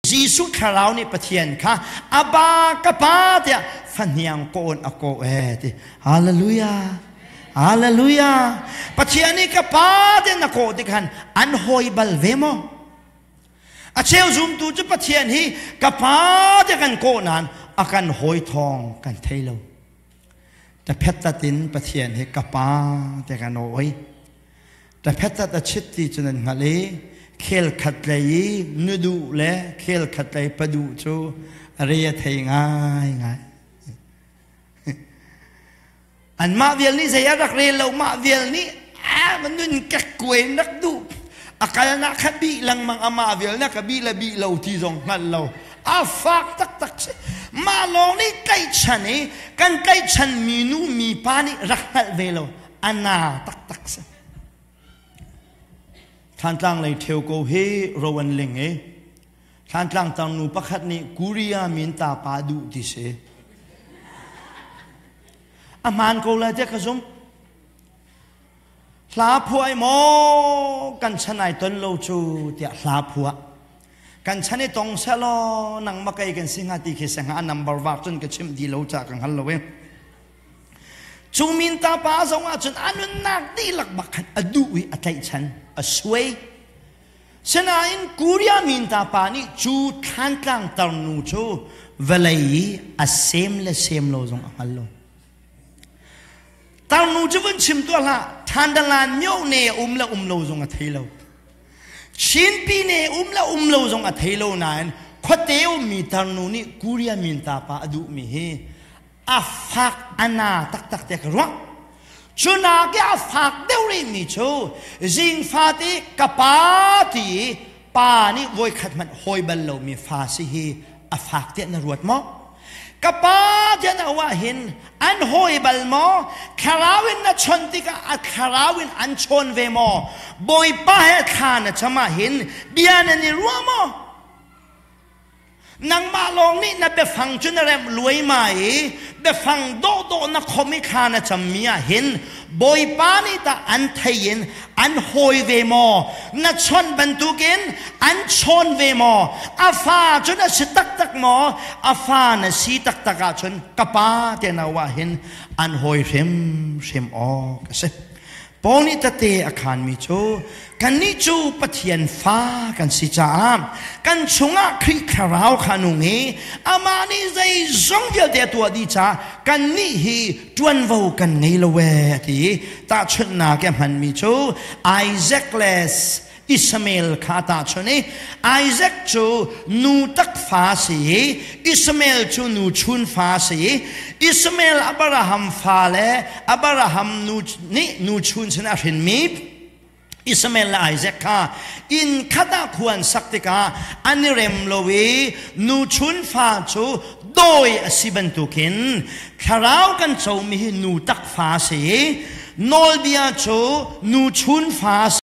Jesuh thlarau nih Pathian kha Abba ka pa tiah fahniang kawn a kawh ee ti. Hallelujah. Hallelujah. Pathian nih ka pa tiah na kawh tik han an hawi bal ve maw? A cheu zumtu cu Pathian hi ka pa tiah kan kawh nain a kan hawi thawng kan thei lo. Taphet in Pathian hi ka pa tiah kan awi. Taphet a chit ti cu nan hngalh i khel khat lei i nuduh le khel khat lei paduh cu re a thei ngaingai. Anmah vial nih zei a rak rel lo mah vial nih a nun kekkuai in rak duh a kalnak kha bih lengmang amah vial na ka bih le bih lo ti zong hngalh lo a fak taktak si mah lawng nih tlaihchan i kan tlaihchan mi nu mi pa nih rak hngalh ve lo a na taktak si Thlantlang lei ṭheo ko hi ro an ling i Thlantlang tangnu pakhat nih Korea min ta pa duh ti si. A hmaan ko lai tiah ka zumh. Hla phuah maw kan chan ai ton lo cu tiah hla phuah. Kan chan i tong selaw nang ma kei kan si hnga ti khi se hnga a number vak cun ka chimh di lo ca ka hngal lo e. Cu min ta pa zong ah cun a nunnak dihlak bak khan a duh i a tlaihchan a suai. Sinain Korea minta pa nih cu thlantlang tarnu cu vawlei i a sem le sem lo zong a hngal lo. Tarnu cu vun chim tuah hlah, Thandalan myo ne um le um lo zong a thei lo. Chinpi ne um le um lo zong a thei lo nain khuate ummi tarnu nih Korea minta pa a duhmi hi a fak a na taktak te ka ruah cu nak i a fak deuh rihmi cu zingfate ka pa ti i pa nih voikhat hmanh hawi bal lomi fa si hi a fak tiah na ruat maw ka pa tiah na auh ahhin an hawi bal maw thlarau in na chon tikah a thlarau in an chawn ve maw bawipa he thla na cham ahhin bia nan i ruah maw Nangmah lawng nih na biafang cu na remh luaimai i biafang dawhdawh na khom i thla na cammi ah hin Bawipa nih tah an thei in an hawi ve maw? Na chawnh bantukin an chawn ve maw? A fa cu na si taktak maw? A fa na si taktak ahcun ka pa te no ah hin an hawi hrimhrim awk a si. Paul nih tete a khaanmi cu kannih cu Pathian fa kan si caah kan chungah Khrih Thlarau kha nung i amah nih zeizong vialte a tuah dih caah kannih hi ṭuanvo kan ngei lo ee a ti i tahchunhnak i a hmanmi cu Isaac le Ishmael kha a tahchunh i Isaac cu nu tak fa a si i Ishmael cu nu chun fa a si i Ishmael Abraham fa le Abraham nu nih nu chun sin a hrinmi Ishmael le Isaac kha inn khat ah khua an sak tikah an i rem lo i nu chun fa cu dawi a si bantukin thlarau kan comi hi nu tak fa a si i nawlbia cu nu chun fa a si.